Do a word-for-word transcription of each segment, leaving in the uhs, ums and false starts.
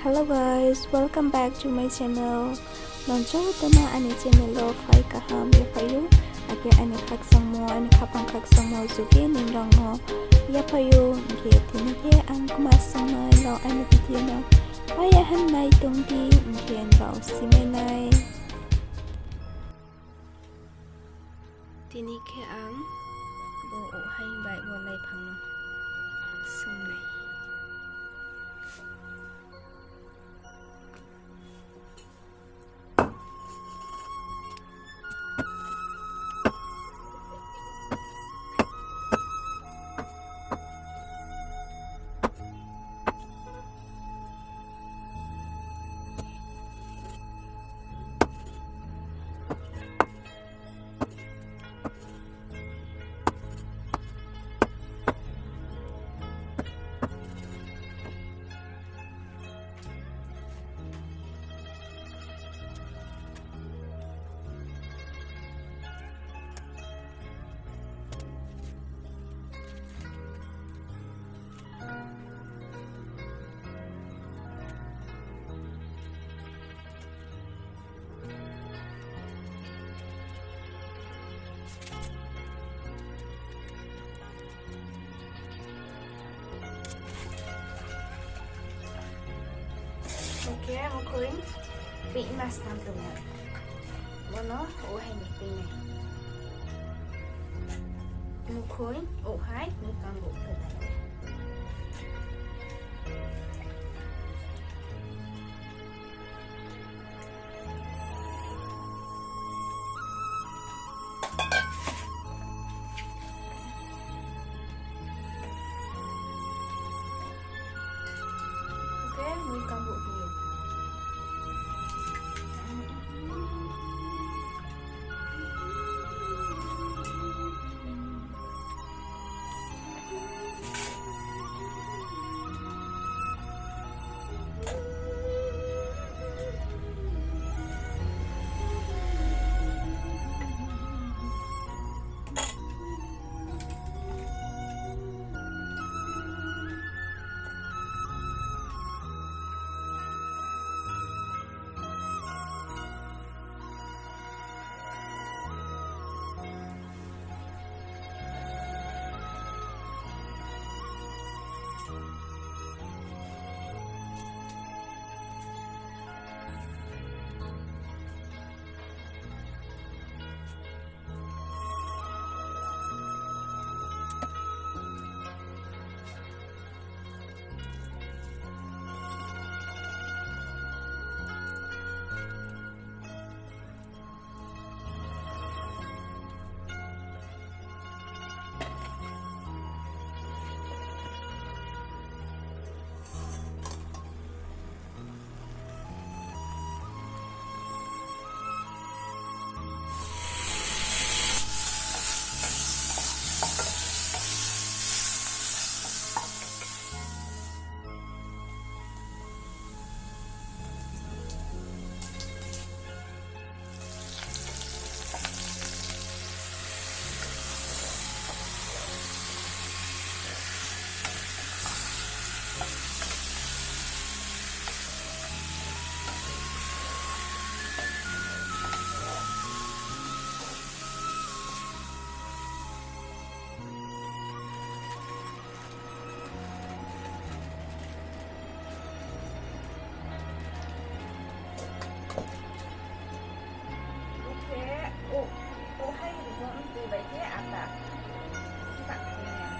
Hello guys, welcome back to my channel. Nang joto no aini channel wo phai kaham yaphaih ou. Akhe aini khakchangmo, aini khaphang khakchangmo juge nini rao no yaphaih ou. Hing khe tini khe ang kma songnai rao aini video no paiya hing nai tong di, hing khe nrao simai nai. Tini khe ang bo ouhhai bai bo laiphang no songnai. Hing khe mkhui peima snam tong ou. Bono ouhhai ni pei nai. Mkhui ouhhai ni kangbo pei nai. Oke, mui kangbo phi ou. Bo khe, o, o hai rimo mtui bai khe ata. Sa khe nai.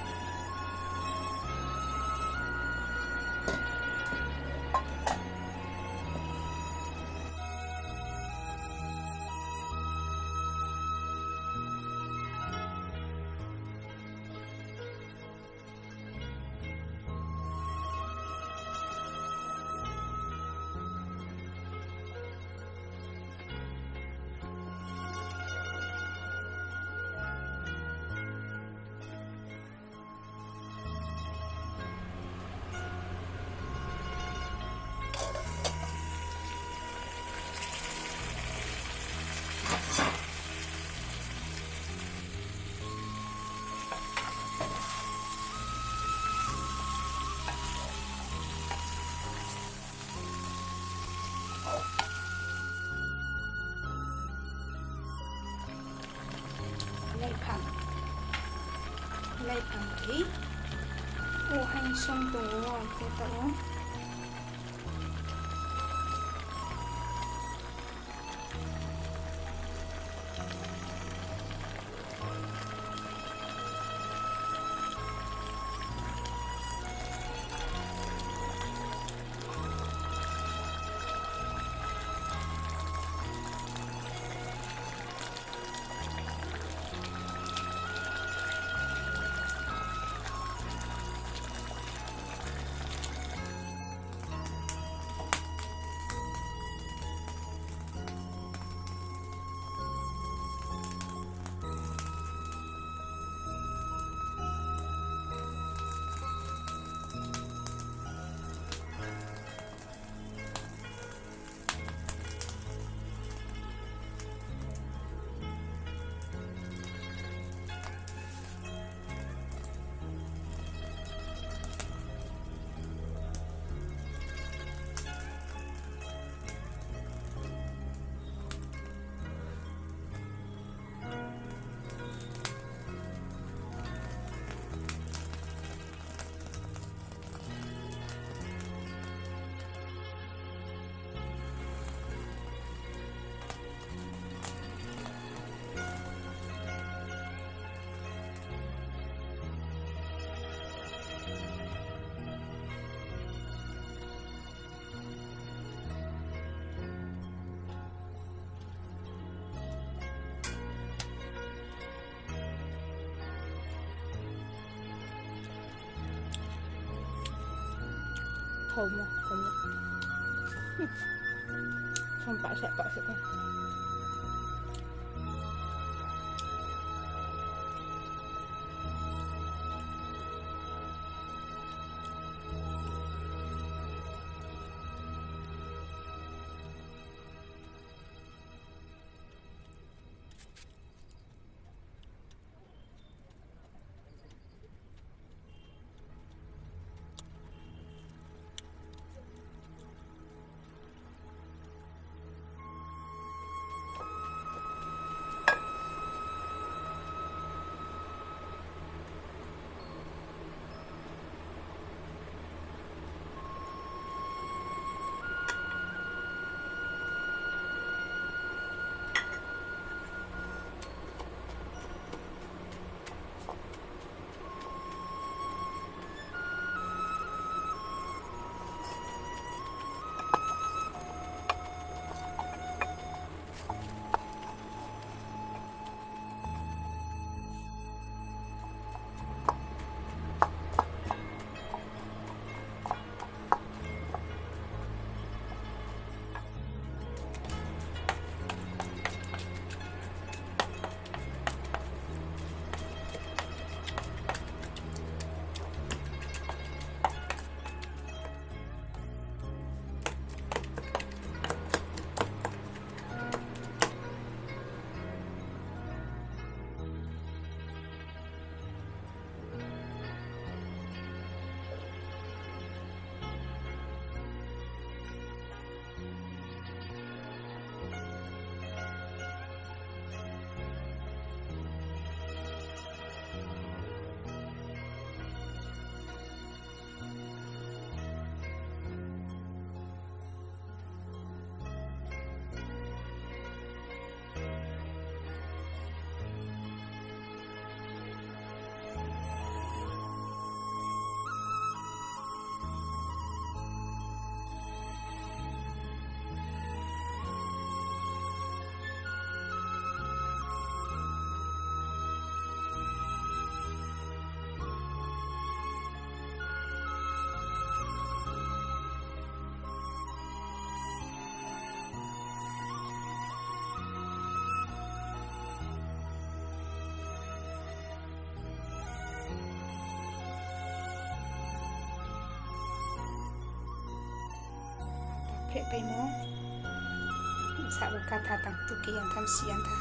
Song tong ou, ang khe taoh ou. Thaumo, thaumo. Song pah se, pah se. Phehpaimo. Sabo katha tang tuki yang tham si yang tha.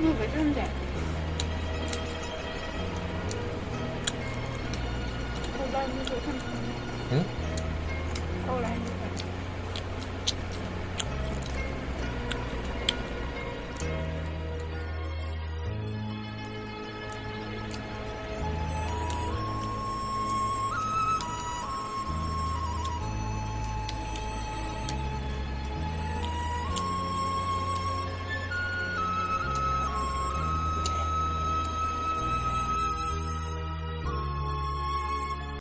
Bai tum de. Kau la ni kau tham. Hmm? Kau la ni.